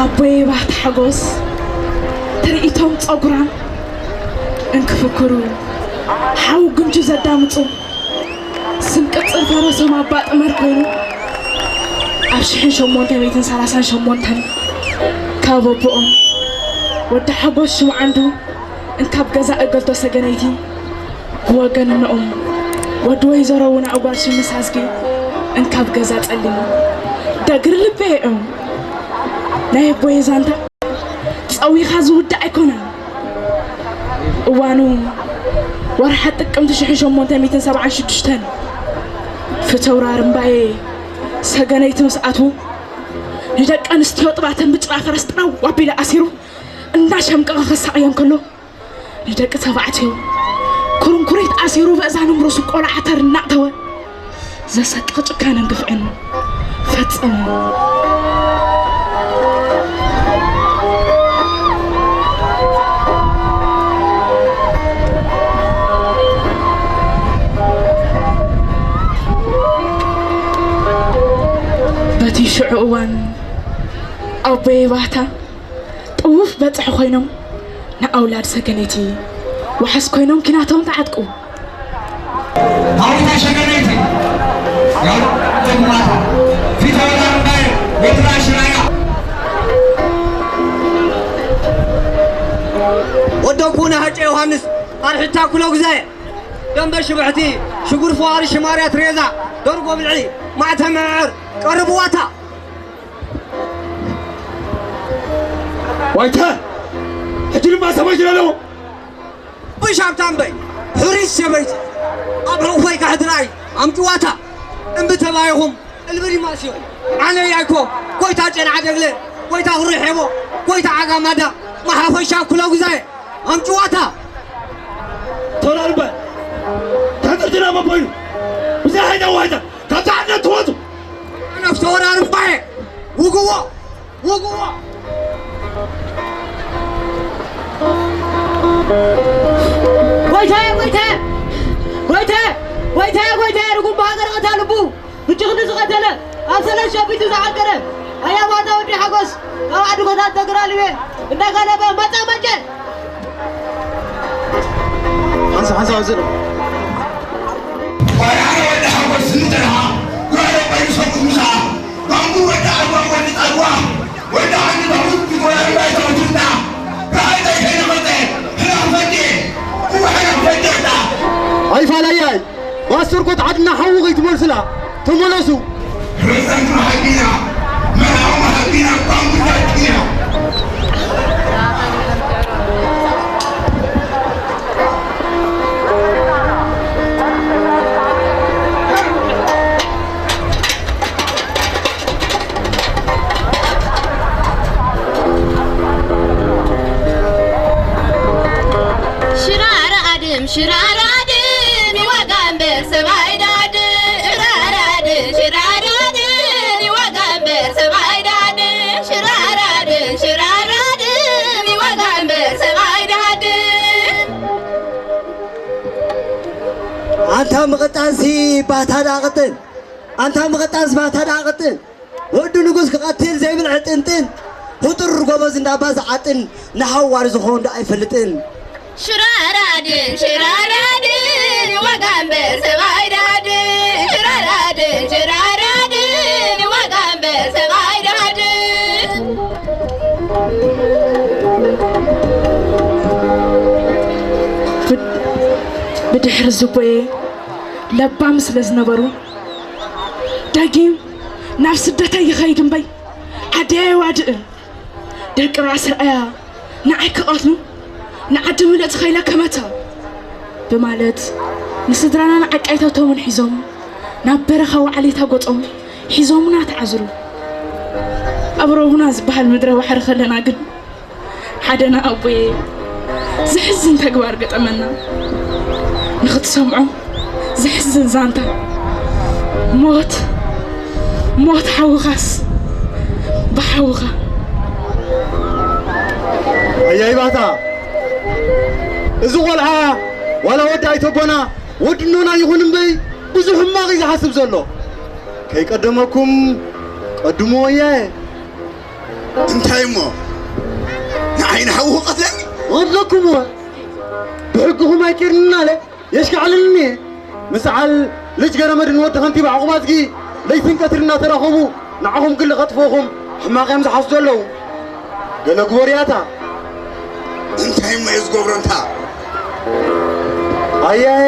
ኣቦይ ባህታ ሓጎስ ትርኢቶም ጸጉራም እንክፍክሩ ሓው ግምጁ ዘዳምጹ ስም ቅጽል ፈረሶም ኣባ ጥመር ኮይኑ ኣብ ሽሕን ሸሞንተ ሚእትን ሰላሳን ሸሞንተን ካብ ኣቦኦም ወዲ ሓጎስ ሽምዓንዱ እንካብ ገዛ እገልቶ ሰገነይቲ ብወገን እኖኦም ወዲ ወይዘሮ እውን ኣጓል ሽምስ ኣዝጊ እንካብ ገዛ ጸሊሙ ደግሪ ልበ እዮም። ናይ ኣቦየ ዛንታ ጸዊኻ ዝውዳእ ኣይኮነን። እዋኑ ወርሓ ጥቅምቲ ሽሕን ሸሞንተ ሚእትን ሰብዓን ሽዱሽተን ፍተውራር እምባየ ሰገነይቲ ምስ ኣትዉ ንደቂ ኣንስትዮ ጥባተን ብጭራ ፈረስ ጥራው ኣቢሉ ኣሲሩ እንዳሸምቀቐ ከሳቕየን ከሎ ንደቂ ተባዕትዮ ኩርንኩሪት ኣሲሩ በእዛኖም ርእሱ ቆልዓ ተር እናእተወ ዘሰቅቕ ጭካነን ግፍዕን ፈጸሙ። በቲ ሽዑ እዋን ኣቦየ ባህታ ጥውፍ በጽሒ ኮይኖም ንኣውላድ ሰገነይቲ ዋሕስ ኮይኖም ኪናቶም ተዓጥቁ። ኣውታ ሸገነይቲ ያው ተማታ ፊት ወዳርባይ ወድራ ሽራያ ወደኩ ንሃጨ ዮሃንስ ኣርሕታ ኩሎ ግዛየ ደንበ ሽብሕቲ ሽጉር ፈዋሪ ሽማርያ ትሬዛ ደርጎ ብልዒ ማዕተ መዕር ቀርብዋታ። ዋይተ ሕጂ ድማ ሰበይቲ ኣለዎ። ብሻብታ እምበይ ሕሪስ ሰበይቲ ኣብ ሕቑፈይ ካሕድራይ ኣምጭዋታ እምቢ ተባይኹም እልቢ ዲማስዮ ኣነ ያይኮ ጎይታ ጨንዓ ደግለ ጎይታ ሁሪ ሔቦ ጎይታ ዓጋማዳ መሓፈሻ ኩሎ ግዛየ ኣምጭዋታ። ተላልበ ተጥርትና መበይኑ ብዛ ሓይዳ ዋይታ ካብታ ዓድና ትወቱ። ኣነፍተ ወራርባየ ውግዎ ውግዎ። ጎይታየ፣ ጎይታየ፣ ጎይታየ፣ ጎይታየ፣ ጎይታየ፣ ርጉም ብሃገር ቐታ ልቡ ብጭኽኒ ዝቐተለ፣ ኣብ ሰለስት ሸፊቱ ዝዓገረ፣ ኣያ ባታ ወዲ ሓጎስ፣ ካብ ዓዲ ጎታት ተግራ ልቤ እንዳጋለበ መጸ መጨ። ሓንሳ፣ ሓንሳ፣ ኣብዚ ነው። ቆርዓነ ወዲ ሓጎስ ዝጠርሃ፣ ጓለ ቆይሶ ቅዱሳ፣ ባንጉ ወዲ ዓጓ ወዲ ጣጓ፣ ወዲ ዓዲ ዳዊት ፊት ወራሪ ባይታ ውትርና፣ ራእይ ታይ ከይነቐጸ፣ ሕላፍ ፈዴ፣ እወ ሕላፍ ፈዴ ዳ። ኣይፋላያይ፣ ማስተር ኮት ዓድና ሓዊ ከይትመልስላ፣ ተመለሱ። ርእሰን መሃቢና፣ መርሃዊ መሃቢና፣ ባንጉ ዳኪና። ሽራራ ኣድም ሽራራ ኣድም ይዋጋ እምበር ሰብኣይ ዳድ ሽራራ ኣድም ሽራራ ኣድም ይዋጋ እምበር ሰብኣይ ዳድ ሽራራ ኣድም ሽራራ ኣድም ይዋጋ እምበር ሰብኣይ ዳድ። ኣንታ ምቕጣንሲ ባታ ዳቕጥን ኣንታ ምቕጣንሲ ባታ ዳቕጥን ወዲ ንጉስ ክቐትል ዘይብል ዕጥንጥን፣ ህጡር ጎበዝ እንዳባ ዝዓጥን፣ ንሓዋር ዝኾን ዶ ኣይፈልጥን። ሽራራድን፣ ሽራራድን፣ ዋጋ እምበር ሰብኣይ ደሃድን። ሽራራድን፣ ሽራራድን፣ ዋጋ እምበር ሰብኣይ ደሃድን። ብድ-፣ ብድሕሪ ዝቦዬ ለባም ስለ ዝነበሩ፣ ደጊም ናብ ስደተይ ይኸይድ እምበይ ዓደይ ኣይዋድእን። ደቂ ራስ ርኣያ ንዓይ ክቐትሉ ንዓዲ ምልእቲ ኸይለ ከመታ ብማለት ንስድራናን ዓቃይታቶምን ሒዞም ናብ በረኻ ዋዕሊታ ጎጾም ሒዞምና ተዓዝሩ። ኣብ ረቡና ዝበሃል ምድረ ባሕሪ ከለና ግን ሓደ ንኣቦየ ዘሕዝን ተግባር ገጠመና። ንኽትሰምዖ ዘሕዝን ዛንታ። ሞት፣ ሞት ሓውኻስ ብሓውኻ። ኣያይ ባህታ፣ እዚ ቆልዓ ዋላ ወዲ ኣይተቦና ወዲ እኖና ይኹን እምበይ ብዙሕ ሕማቕ እዩ ዝሓስብ ዘሎ። ከይቀደመኩም ቀድሞ ወያየ። እንታይ እሞ ንዓይ ንሓዉ ክቐትለኒ? ወለኩም እወ። ብሕግኹም ኣይኬድንና ኣለ። የሽካዕልልኒ። ምስዓል ልጅ ገረመድን ወዲ ከንቲባ ዕቑባትኪ ለይትን ቀትሪ እናተራኸቡ ንዓኹም ግሊ ከጥፍኡኹም ሕማቕ እዮም ዝሓስቡ ዘለዉ። ገለ ግበሩ ያታ። እንታይ እሞ እየ ዝገብሮ እንታ? ኣያየ፣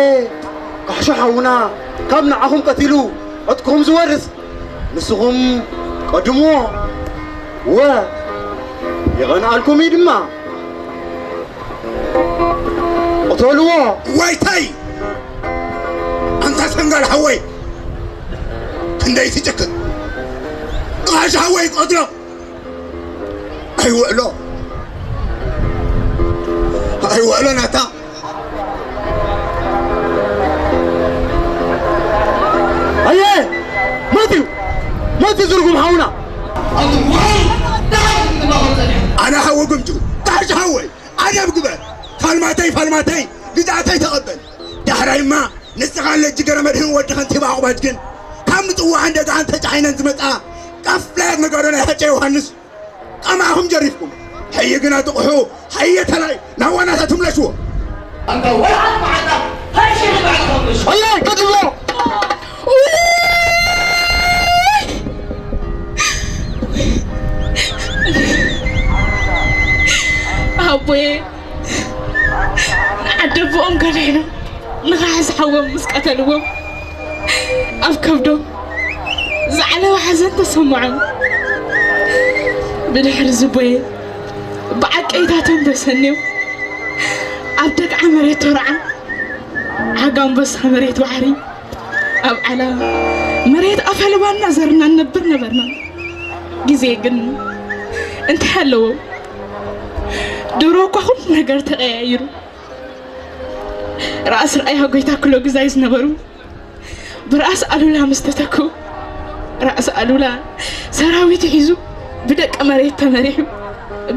ካሕሾ ሓውና ካብ ንዓኹም ቀቲሉ ዕጥቅኹም ዝወርስ ንስኹም ቀድምዎ። ወ የቐንኣልኩም እዩ ድማ። ቅተልዎ። ዋይታይ! ኣንታ ሰንጋል ሓወይ፣ ክንደይ ትጭክን! ጥቓሽ ሓወይ፣ ቀትሎ! ኣይውዕሎ! ኣይውዕሎ ናታ! ኣየ! መትዩ! መትዩ ዝርጉም ሓውና! ኣነ ሓወ ግምጁ፣ ጥቓሽ ሓወይ! ኣደብ ግበር! ፋልማተይ፣ ፋልማተይ፣ ግዝኣተይ ተቐበል! ዳሕራይማ ንስኻን ለጅ ገረመድህን ወዲ ከንቲባ ዕቑባት ግን ካብ ምጽዋዕን ደጋን ተጫዒነን ዝመጻ ቀፍላያት ነጋዶ ናይ ሃጨ ዮሃንስ ቀማኹም ጀሪፍኩም። ሕይ ግና ጥቕሑ፣ ሕየ ተላይ ናብ ዋናታት ትምለስዎ። ኣንታ ወርዓት መዓልታ፣ ታይ ሽሕ ባዕልኹም ምሽ? ኣየ፣ ቀጥሎ! ኣቦየ፣ ንዓደቦኦም ከድሕኑ ንኻሕስ ሓዎም ምስ ቀተልዎም፣ ኣብ ከብዶም ዝዓለወ ሓዘን ተሰምዖም። ብድሕሪ ዝቦየ፣ ብዓቀይታቶም ተሰንዮም፣ ኣብ ደግዓ መሬት ተርዓ፣ ዓጋምቦሳ መሬት ባሕሪ፣ ኣብ ዓላ መሬት ኣፈልባ እናዘርና ንነብር ነበርና። ግዜ ግን እንታይ ኣለዎ? ድሮ እኳ ኩሉ ነገር ተቐያይሩ። ራእሲ ራእያ ጎይታ ክሎ ግዛይ ዝነበሩ ብራእሲ ኣሉላ ምስ ተተክኡ፣ ራእሲ ኣሉላ ሰራዊት ሒዙ ብደቂ መሬት ተመሪሑ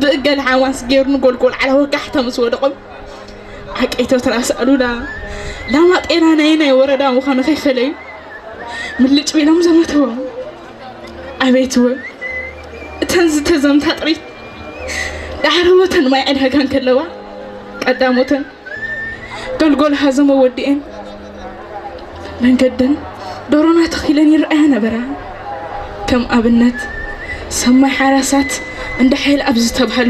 ብእገል ሓማስ ገይሩ ንጎልጎል ዓላ ወጋሕታ ምስ ወደቖም፣ ዓቀይቶት ራእሲ ኣሉላ ላማ ጤና ናይ ናይ ወረዳ ምዃኑ ከይፈለዩ ምልጭ ቢሎም ዘመተዎም። ኣቤት እወ፣ እተን ዝተዘምታ ጥሪት ዳሕረወተን ማይ ዕዳጋ እንከለዋ፣ ቀዳሞተን ገልጎል ሃዘሞ ወዲኤን መንገደን ዶሮና ተኺለን ይረኣያ ነበራ። ከም ኣብነት ሰማይ ሓራሳት እንዳ ሓይል ኣብ ዝተባህሉ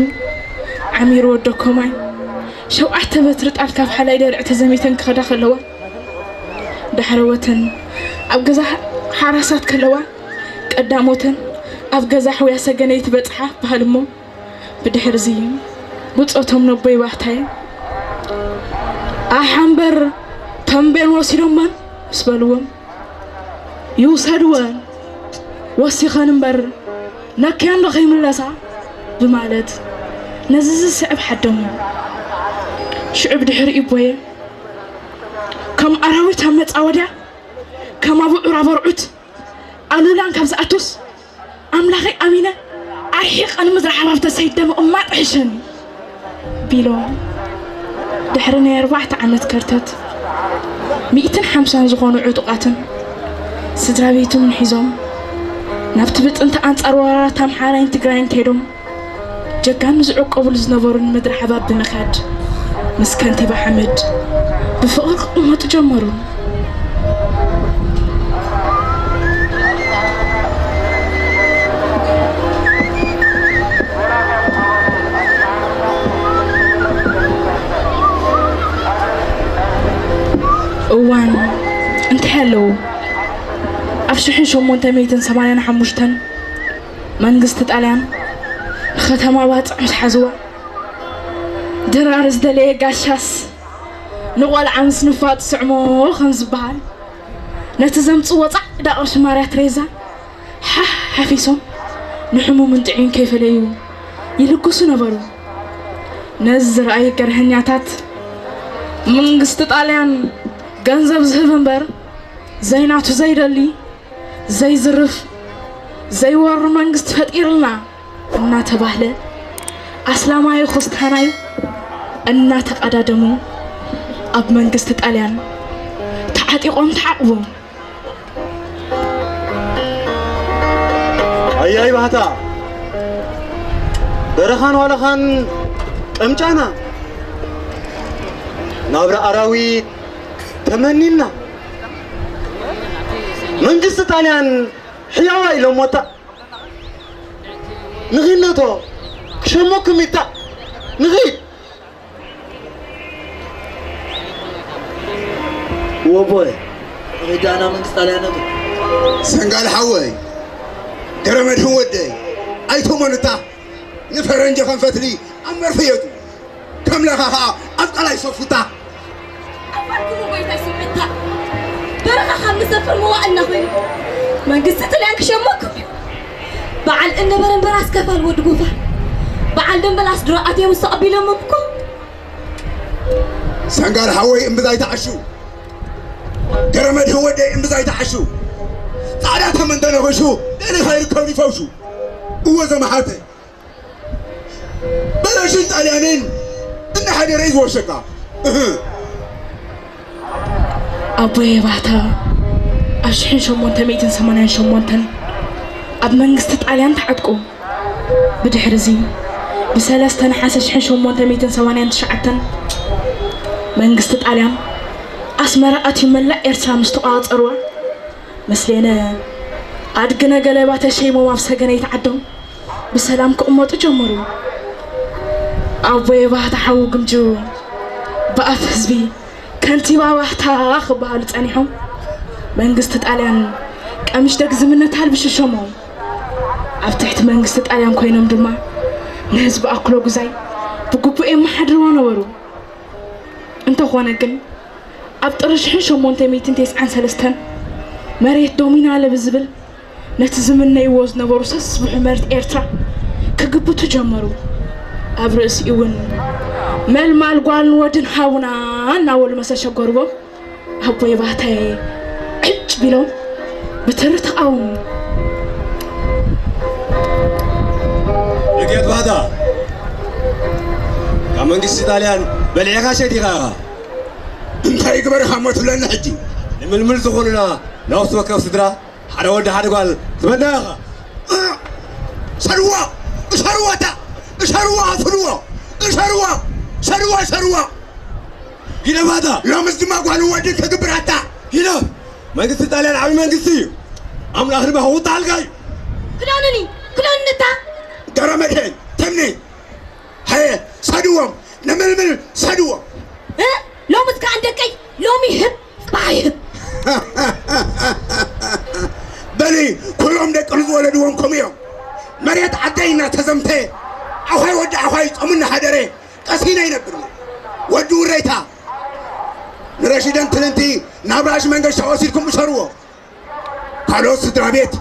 ዓሚር ወዶ ኮማይ ሸውዓተ በትሪ ጣል ካብ ሓላይ ደርዒ ተዘሚተን ክኸዳ ከለዋ፣ ዳሕረወተን ኣብ ገዛ ሓራሳት ከለዋ፣ ቀዳሞተን ኣብ ገዛ ሕውያ ሰገነይቲ በጽሓ በሃል እሞ፣ ብድሕርዚ ብጾቶም ነቦይ ባህታይ ኣሓ እምበር ተምቤን ወሲዶመን ምስ በልዎም፣ ይውሰድወን ወሲኸን እምበር ነክየን ዶ ከይምለሳ ብማለት ነዚ ዝስዕብ ሓደሙ። ሽዑ ብድሕሪኡ ቦየ ከም ኣራዊት ኣብ መጻወድያ ከም ኣቡዑር ኣብ ኣርዑት ኣሉላን ካብ ዝኣቱስ ኣምላኸይ ኣሚነ ኣርሒቐ ንምድሪ ሓባብ ተሰይደ ምቕማጥ ይሕሸኒ ቢሎም፣ ድሕሪ ናይ ኣርባዕተ ዓመት ከርተት ሚእትን ሓምሳን ዝኾኑ ዕጡቓትን ስድራ ቤቶም ሒዞም ናብቲ ብጥንቲ ኣንጻር ወራራት ኣምሓራይን ትግራይን ከይዶም ጀጋኑ ዝዕቆብሉ ዝነበሩ ንምድሪ ሓባብ ብምኻድ ምስ ከንቲባ ሓመድ ብፍቕሪ ክቕመጡ ጀመሩ። እዋን እንታይ ኣለዉ? ኣብ ሽሕን ሸሞንተ ሚእትን ሰማንያን ሓሙሽተን መንግስቲ ጣልያን ንከተማ ባጽዕ ምስ ሓዝዋ፣ ድራር ዝደለየ ጋሻስ ንቖልዓ ምስ ንፋጥ ስዕሞ ከም ዝበሃል፣ ነቲ ዘምጽዎ ጻዕዳ ቅርሺ ማርያ ትሬዛ ሓሕ ሓፊሶም ንሕሙምን ጥዑይን ከይፈለዩ ይልግሱ ነበሩ። ነዚ ዝረኣዩ ገርሀኛታት፣ መንግስቲ ጣልያን ገንዘብ ዝህብ እምበር ዘይናቱ ዘይደሊ፣ ዘይዝርፍ፣ ዘይወሪ መንግስቲ ፈጢርልና እናተባህለ ኣስላማዩ ኩስታናዩ እናተቐዳደሙ ኣብ መንግስቲ ጣልያን ተዓጢቖም ተዓቑቦም። ኣያይ ባህታ፣ በረኻን ዋለኻን ቀምጫና፣ ናብራ ኣራዊት ተመኒና፣ መንግስቲ ጣልያን ሕያዋ ኢሎሞታ፣ ንኺነቶ ክሸመኩም ይታ፣ ንኺድ። ወቦይ፣ ሪዳና መንግስት ጣልያን ነቱ። ሰንጋል ሓወይ፣ ገረመድህን ወደይ፣ ኣይትመኑታ፣ ንፈረንጂ ከም ፈትሊ ኣብ መርፍየቱ፣ ከም ለኻ ኸዓ ኣብ ቀላይ ሰፉታ። ኣፋርኩም ጎይታይ ስምዕታ፣ በረኻ ካብ ንሰፍር መዋእልና ኮይኑ፣ መንግስቲ ጥልያን ክሸመኩም እዩ። በዓል እነበረ እምበር ኣስከፋል ወዲ ጎፋር፣ በዓል ደንበላስ ድሮ ኣትዮም እሱ ኣቢሎምም እኮ። ሰንጋል ሓወይ እምብዛ ይተዓሹ፣ ገረመድህን ወደይ እምብዛ ይተዓሹ፣ ጻዕዳ ተመን ተነኺሱ፣ ደሊኻ ይርከብ ይፈውሱ። እወ ዘመሓተ በረሽን ጣልያንን እናሓደረ እዩ ዝወሸካ። እህ። ኣቦየ ባህታ ኣብ ሽሕን ሸሞንተ ሚእትን ሰማንያን ሸሞንተን ኣብ መንግስቲ ጣልያን ተዓጥቁ። ብድሕሪ እዚ ብሰለስተ ነሓሰ ሽሕን ሸሞንተ ሚእትን ሰማንያን ትሽዓተን መንግስቲ ጣልያን ኣስመራ ኣትዩ መላእ ኤርትራ ምስ ተቋጸርዋ፣ ምስሌነ ኣድግነ ገለባ ተሸይሞም ኣብ ሰገነይቲ ዓዶም ብሰላም ክቕመጡ ጀመሩ። ኣቦየ ባህታ ሓዉ ግምጁ ብኣፍ ህዝቢ ከንቲባ ባህታ ክበሃሉ ጸኒሖም። መንግስቲ ጣልያን ቀምሽ ደግዝምነት ኣልቢሹ ሸሞም። ኣብ ትሕቲ መንግስቲ ጣልያን ኮይኖም ድማ ንህዝቢ ኣኩለጉዛይ ብግቡእ የመሓድርዎ ነበሩ። እንተኾነ ግን ኣብ ጥሪ ሽሕን ሸሞንተ ሚእትን ተስዓን ሰለስተን መሬት ዶሚናለ ብዝብል ነቲ ዝምነይዎ ዝነበሩ ሰስብሑ መሬት ኤርትራ ክግብቱ ጀመሩ። ኣብ ርእሲኡ እውን መልማል ጓልን ወድን ሃቡና እናበሉ መሰሸገርዎም ኣቦይ ባህታይ ዕጭ ቢሎም ብትሪ ተቃወሙ። ደጌት ባህታ ካብ መንግስቲ ጣልያን በሊዕኻ ሸይድኻ ኢኻ። እንታይ ግበር ኢኻ እሞ ትብለኒ ሕጂ? ንምልምል ዝኾኑና ነፍሲ ወከፍ ስድራ ሓደ ወዲ ሓደ ጓል ትበና ኢኻ። ሰድዎ እሰርዎ እታ እሰርዎ ኣፍልዎ እሰርዎ ሰድዎ እሰርዎ ጊደ ባህታ ሎምስ ድማ ጓልን ወድን ክግብር ኣታ ጊደ መንግስቲ ጣልያን ዓብዪ መንግስቲ እዩ። ኣምላኽ ድማ ክውጣልካ እዩ። ክዳንኒ ክዳንንታ ገረመድህን ተምኒ ሃየ ሰድዎም ንምልምል ሰድዎም እ ሎምስ ከኣ ደቀይ ሎሚ ህብ ጽባሕ ይህብ በሊ ኩሎም ደቂ ንዝወለድዎም ከምኡ እዮም። መሬት ዓደይ እናተዘምተ ኣዃይ ወዲ ኣዃይ ጾሙ እናሓደረ ቀሲነ ይነብር። ወዲ ውረይታ ንረሺደን ትልንቲ ናብ ራእሲ መንገሻ ወሲድኩም እሰርዎ። ካልኦት ስድራ ቤት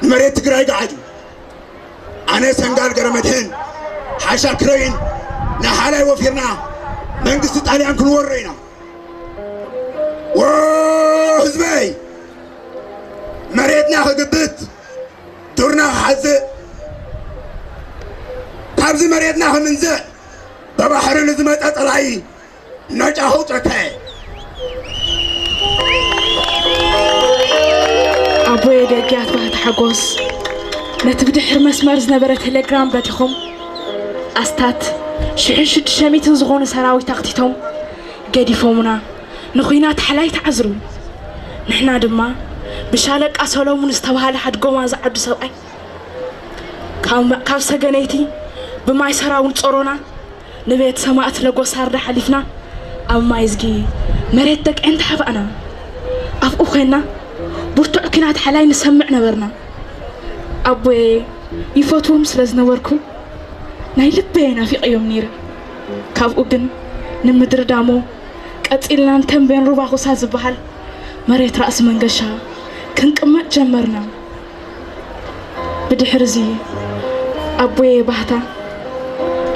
ንመሬት ትግራይ ገዓጁ። ኣነ ሰንጋል ገረመድህን ሓሻክረይን ንሓላይ ወፊርና መንግስቲ ጣልያን ክንወሮ ኢና። ወ ህዝበይ መሬትና ክግብት ዱርና ክሓዝእ ካብዚ መሬትና ክምንዝዕ ብባሕሪ ንዝመፀ ፀላኢ ነጫኹ ጨከየ። ኣቦየ ደግያት ባህታ ሓጎስ ነቲ ብድሕሪ መስመር ዝነበረ ቴሌግራም በቲኾም ኣስታት ሽሕን ሽዱሽተ ሚእትን ዝኾኑ ሰራዊት ኣኽቲቶም ገዲፎሙና ንኹናት ሓላይ ተዓዝሩ። ንሕና ድማ ብሻለቃ ሰሎሙን ዝተባህለ ሓድጎማ ዝዓዱ ሰብኣይ ካብ ሰገነይቲ ብማይ ሰራውን ጾሮና ንቤት ሰማእት ለጎሳርዳ ሓሊፍና ኣብ ማይዝጊ መሬት ደቅዕን ተሓባእና። ኣብኡ ኮይና ብርቱዕ ኲናት ሓላይ ንሰምዕ ነበርና። ኣቦየ ይፈትዎም ስለ ዝነበርኩ ናይ ልበየ ናፊቐዮም ነይረ። ካብኡ ግን ንምድሪ ዳሞ ቀጺልና ንተምቤን ሩባ ኩሳ ዝበሃል መሬት ራእሲ መንገሻ ክንቅመጥ ጀመርና። ብድሕርዚ ኣቦየ ባህታ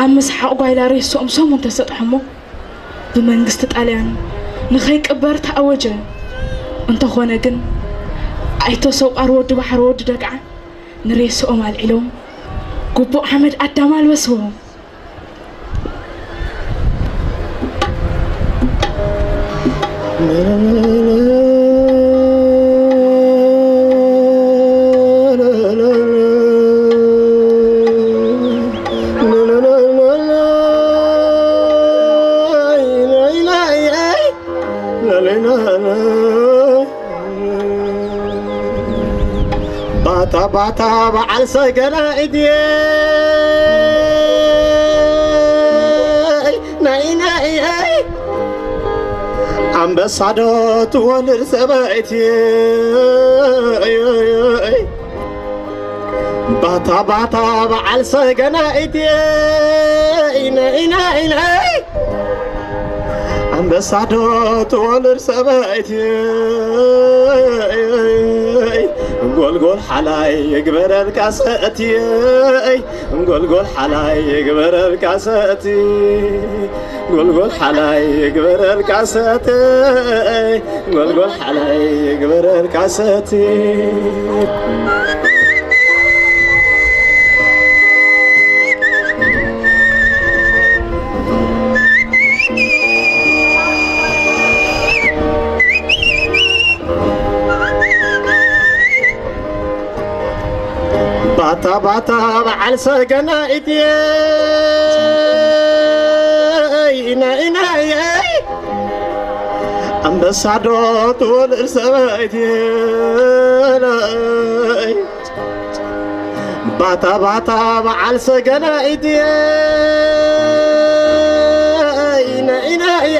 ኣብ ምስሓቕ ጓይላ ሬስኦም ሰሙን ተሰጥሐሞ ብመንግስቲ ጣልያን ንኸይቅበር ተኣወጀ። እንተኾነ ግን ኣይተ ሰውቓር ወዲ ባሕሪ ወዲ ደግዓ ንሬስኦም ኣልዒሎም ግቡእ ሓመድ ኣዳም ኣልበስዎም። ባታ በዓል ሰገናይትየይ ናይ ናይ ኣንበሳዶ ትወልድ ሰበይትየይ ባታ ባታ በዓል ሰገናይትየይ ናይ ናይ ናይ ኣንበሳዶ ትወልድ ሰበይቲ ጎልጎል ሓላይ ይግበረልካ ሰእቲ ጎልጎል ሓላይ ይግበረልካ ሰእቲ ጎልጎል ሓላይ ይግበረልካ ሰእቲ ጎልጎል ሓላይ ይግበረልካ ሰእቲ ባታ ባታ በዓል ሰገናይትየይ ናይ ናይ ኣንበሳዶ ትወልድ ሰበይትየይ ባታ ባታ በዓል ሰገናይትየይ ናይ ናይ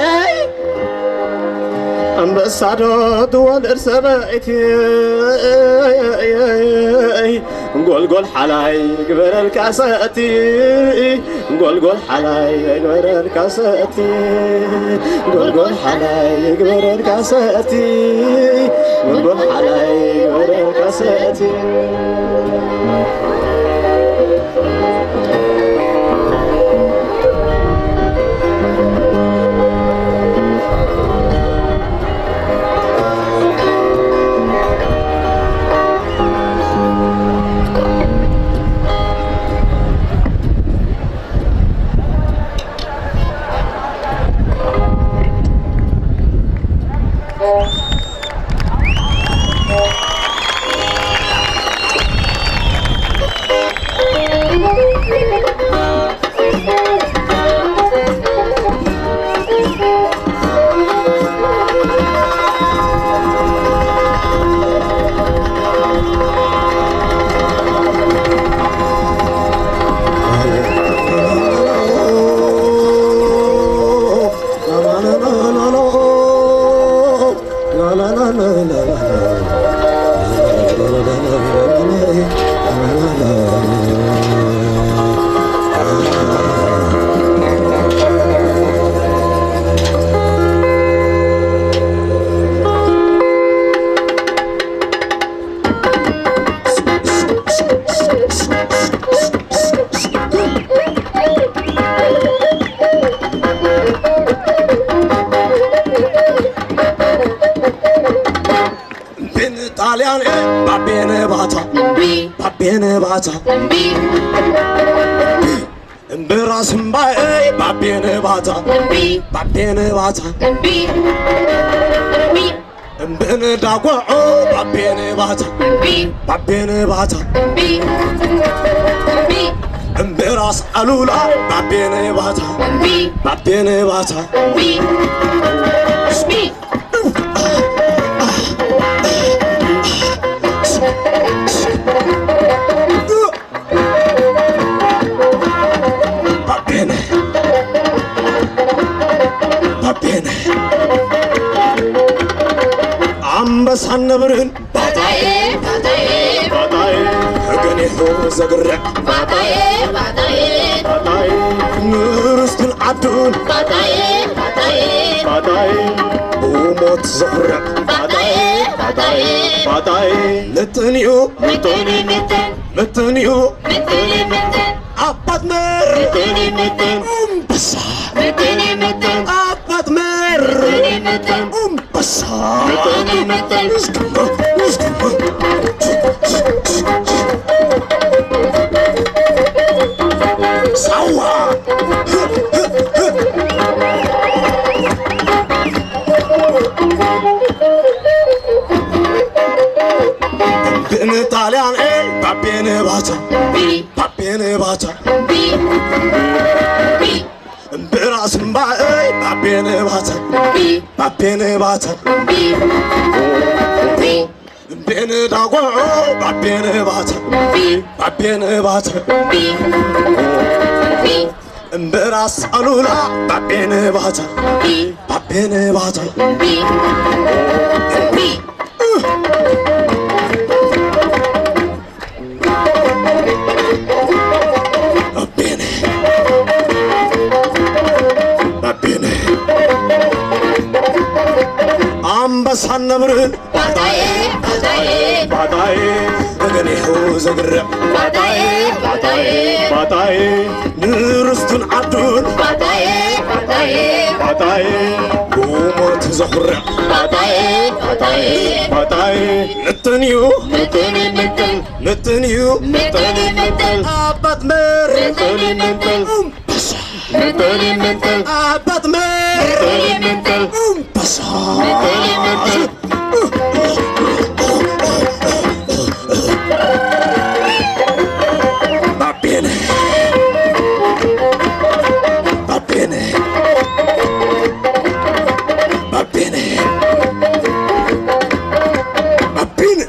ኣንበሳዶ ትወልድ ሰበይቲ ጎልጎል ሓላይ ግበረልካ ሰእቲ ጎልጎል ሓላይ ግበረልካ ሰእቲ ጎልጎል ሓላይ ግበረልካ ሰእቲ ጎልጎል ሓላይ ግበረልካ ሰእቲ እምቢ ንጣልያን፣ ባቤነ ባታ፣ እምቢ። ባቤነ ባታ፣ እምቢ። እምቢ ራስ እምባየ፣ ባቤነ ባታ፣ እምቢ። ባቤነ ባታ፣ እምቢ። እምቢ። እምቢ ንዳጓዖ፣ ባቤነ ባታ፣ እምቢ። ባቤነ ባታ፣ እምቢ። እምቢ። እምቢ ራስ ኣሉላ፣ ባቤነ ባታ፣ እምቢ። ባቤነ ባታ፣ እምቢ። እምቢ። ባቤነ፣ ባቤነ፣ ኣንበሳን ነብርን ባጣዬ፣ ባጣዬ፣ ባጣዬ፣ ተገኒሑ ዘግርዕ ባጣዬ፣ ባጣዬ፣ ባጣዬ፣ ንርስትን ዓዱን ባጣዬ፣ ባጣዬ፣ ባጣዬ፣ ብሞት ዘኹርዕ ባጣዬ፣ ባጣዬ፣ ባጣዬ፣ ምጥን እዩ፣ ምጥን እዩ፣ ምጥን፣ ምጥን እዩ፣ ምጥን እዩ፣ ምጥን፣ ኣባት መር፣ ምጥን እዩ፣ ምጥን፣ እምበሳ፣ ምጥን እዩ፣ ምጥን፣ ኣባት መር፣ ምጥን እዩ፣ ምጥን፣ እምበሳ፣ ምጥን እዩ፣ ምጥን፣ ሳዋ። ብንጣልያን ኤ ባቤነ ባታ፣ ባቤነ ባታ፣ ብራስ እምባ ኤ ባቤነ ባታ፣ ባቤነ ባታ፣ ባቤን ዳጓዖ፣ ባቤን ባተ፣ ባቤን ባተ፣ እምበራስ ኣሉላ፣ ባቤን ባተ፣ ባቤን ባተ። ባቤነ፣ ባቤነ፣ ኣንበሳን ነብርን ባጣዬ፣ ባጣዬ፣ ባጣዬ፣ እገኒሑ ዘግርዕ ባጣዬ፣ ባጣዬ፣ ባጣዬ፣ ንርስቱን ዓዱን ባጣዬ፣ ባጣዬ፣ ባጣዬ፣ ብሞት ዘኹርዕ ባጣዬ፣ ባጣዬ፣ ባጣዬ፣ ምጥን እዩ፣ ምጥን እዩ፣ ምጥን፣ ምጥን እዩ፣ ምጥን እዩ፣ ምጥን። ኣባት መር ምጥን እዩ፣ ምጥን። እምበሳ። ምጥን እዩ፣ ምጥን። ኣባት መር ምጥን እዩ፣ ምጥን። እምበሳ። ምጥን እዩ፣ ምጥን። ባቤነ። ባቤነ። ባቤነ። ባቤነ።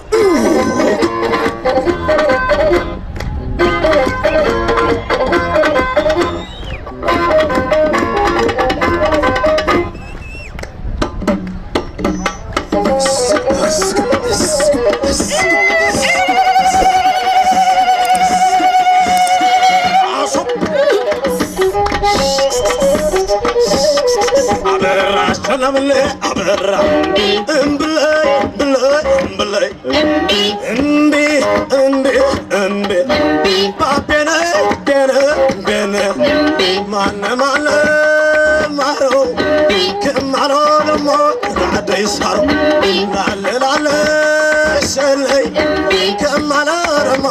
ኣበራ ሸለምለ ኣበራ እምብለይ እምብለይ እምብለይ እምቢ እምቢ እምቢ እምቢ እምቢ እምቢ ባቤነ ቤነ ቤነ እምቢ ማነ ማነ ማሮ እምቢ ክማሮ ደሞ ራደይ ሳሮ እምቢ ላለ ላለ ሸለይ እምቢ ከማሎ ደሞ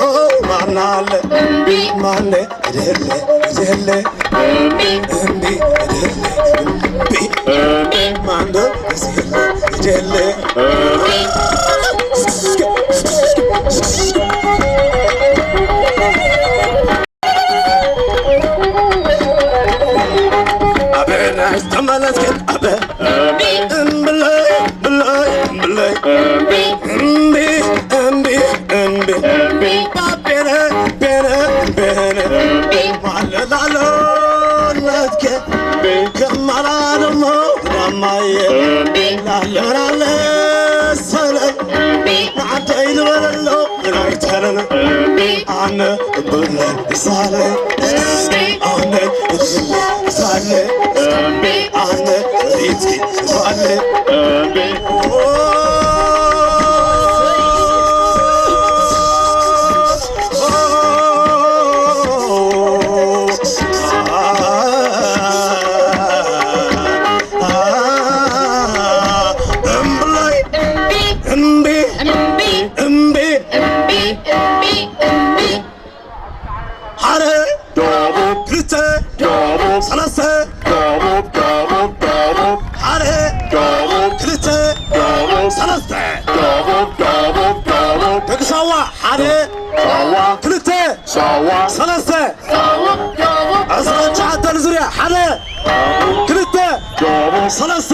ማናለ እምቢ ማነ እደለ እደለ እምቢ እምቢ እደለ እምቢ እምቢ ማንዶ እደለ እምቢ ኣበ ናሽ ተመለስክን ኣበ እምብለይ ብለይ ብለይ እምቢ እምቢ እምቢ እምቢ ባቤነ ቤነ ቤነ ማለላሎ ነትከ ከማላ ደሞ ዳማየ ላለናለ ሰለ ንዓደይ ዝበለሎ ኣይተረነ ኣነ እብለ ሳለ ኣነ እብለ ሳለ ኣነ ሪቲ ሳለ እምቢ እምቢ እምቢ እምቢ እምቢ እምቢ እምቢ ሓደ ደቡብ ክልተ ደቡብ ሰለስተ ደቡብ ደቡብ ደቡብ ሓደ ደቡብ ክልተ ደቡብ ሰለስተ ደቡብ ደቡብ ደቡብ ደቂ ሳዋ ሓደ ሳዋ ክልተ ሳዋ ሰለስተ ሳዋ ደቡብ ዕስራን ትሽዓተን ዙርያ ሓደ ክልተ ደቡብ ሰለስተ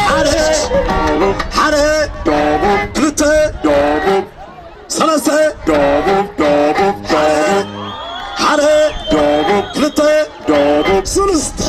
ሓደ ሓደ ክልተ ሰለስተ ሓደ ክልተ ሰለስተ